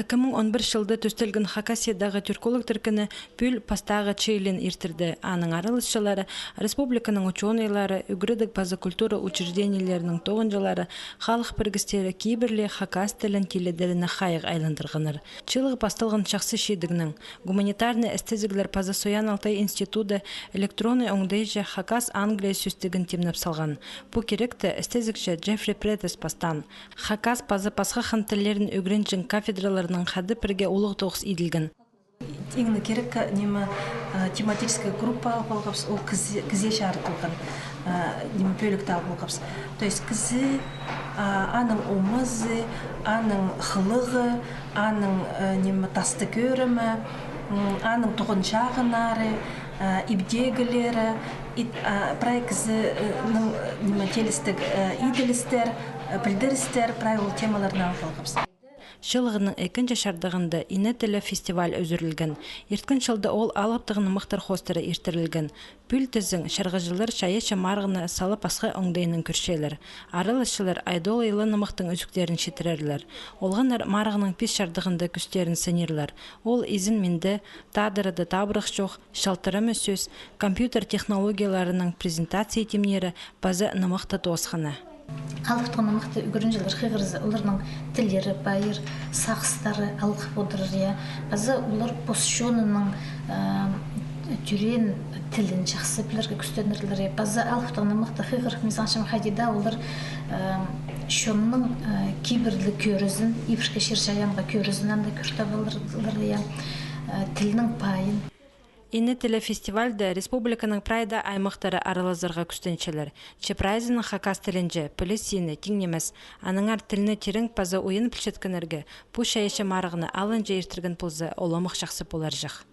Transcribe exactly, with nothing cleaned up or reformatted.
Ікі муң он пір чылда тӧстелген Хакасиядағы тюркологтар кӱні пӱӱл пастағы чыылиин иртірді. Аның араласчылары республиканың учёныйлары, ӱгредіг паза культура учреждениелерінің тоғынҷылары, халых пірігістері, кибірлі хакас тілін тилідеріне хайығ айландырғаннар. Чыылығ пасталған чахсы чидігнең. Гуманитарный істезіглер паза Соян Алтай институды электронный оңдайҷа хакас-англия сӧстігін тимнеп салған. Пу киректі істезігҷі Джеффри Претес пастаан. Хакас паза пасха хан тіллерін ӱгренҷең кафедраларнаң хада пірге улуғ тоғыс иділген. Иң не кирек, ниме, а, тематическая группа алып алғабыс, ол кізее, кізее чарыдылған, а, ниме, пӧлікті алып алғабыс. То есть кізі, а, аның омазы, аның хылығы, аның, а, ниме, тастығ кӧрімі, м, аның туған чағыннары, а, ибдегілері, ит-, а, прай кізінің, ниме, теелістіг, а, иділістер, а, пілдірістер, прай ол темаларны алып алғабыс. Чыылығның ікінҷі чардығында «Ине тілі» фестиваль ӱзӱрілген. Ирткен чылда ол алыптығ нымахтар хоостыра иртірілген. Пӱӱл тізең, чарғыҷылар чайаачы марығны сала пасха оңдайнаң кӧрчелер. Араласчылар Айдолай ла нымахтың ӱзӱктерін читірерлер. Олғаннар марығның пис чардығында кӱстерін сынирлар. Ол «Изен минде», «Тадарада табырах чох», «Чалтырама сӧс», компьютер технологияларының презентация тимнері паза нымахты тоосханы. Алыптығ нымахты ӱгренҷілер хығырза, оларның тіллері пайыр, сағыстары алғып одырар, я. Паза олар пос чонының, э, тӧреен тілін чахсы пілерге кӱстенерлер, я. Паза алыптығ нымахты хығырып, мин сағынчам, хайди даа олар, э, чонның, э, кибірліг кӧрізін, ибіркі чир-чайаанға кӧрізін анда кӧр табарлар, я. Э, тілнің пайын. «Ине тілі» фестивальда республиканың прай даа аймахтары аралазарға кӱстенчелер. Че прайзының хакас тілінҷе піліс сині тиң нимес. Аннаңар тілні тирең паза уян пілчеткеннерге пу чайаачы марығны алынҷа иртірген полза, оламох чахсы поларҷых.